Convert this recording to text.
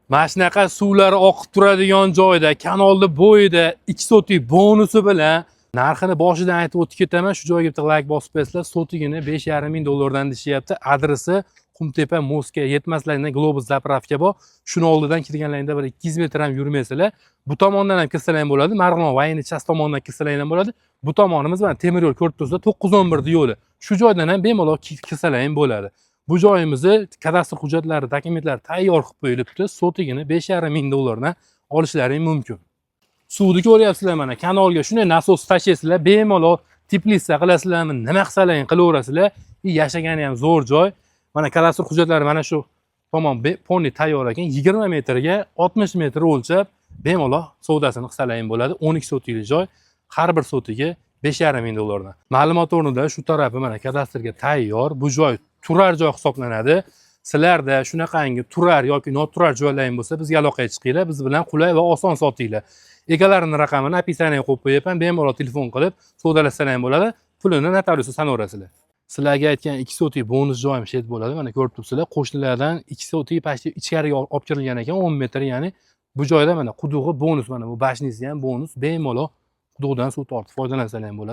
Mana shunaqa suvlar oqib turadigan joyda, kanalni bo'yida 2 sotik bonusi bilan narxini boshidan aytib o'tib ketaman. Shu joyga bitta layk bosib qo'yasizlar. Sotigini 5,5 ming dollardan deyishyapti. Adresi Qumtepa Moskva yetmaslarida Globus заправка bor. Shuni oldidan kirganlaringda bir 200 metr ham yurmaysizlar. Bu tomondan ham kirsalar ham bo'ladi. Marg'ilon военный часть tomondan kirsalar ham bo'ladi. Bu tomonimiz mana temir yo'l ko'rib turibsizlar, 911 yo'li. Shu joydan ham bemalol kirsalar ham bo'ladi. Bu joyimizni kadastr hujjatlari, dokumentlari tayyor qilib qo'yilibdi. Sotigini 5,5 ming dollardan olishlaring mumkin. Suvni ko'ryapsizlar mana, kanalga shunday nasos tashlaysizlar, bemalol теплица qilasizlarmi, nima qilsalaring qilaverasizlar. И yashagani ham zo'r joy. Mana kadastr hujjatlari mana shu tomon полный tayyor ekan. 20 metrga 60 metr o'lchab bemalol savdosini qilsalaring bo'ladi. 12 sotikli joy, har bir sotigi 5,5 ming dollardan. Ma'lumot o'rnida, shu tarafi mana kadastrga tayyor. Bu joy turar joy hisoblanadi. Sizlarda shunaqangi turar yoki noturar joylaring bo'lsa, bizga aloqaga chiqinglar, biz bilan qulay va oson sotinglar. Egalarini raqamini описание ga qo'yib qo'yapman, bemalol telefon qilib savdolashsalar ham bo'ladi, pulini notariusga sanaverasizlar. Sizlarga aytgan 2 sotik bonus joyim shu yerda bo'ladi. Mana ko'rib turibsizlar, qo'shnilardan 2 sotik почти ichkariga olib kirilgan ekan, 10 metr, ya'ni bu joyda mana qudug'i bonus, mana bu башня si ham bonus, bemalol quduqdan suv tortib foydalansalar ham bo'ladi.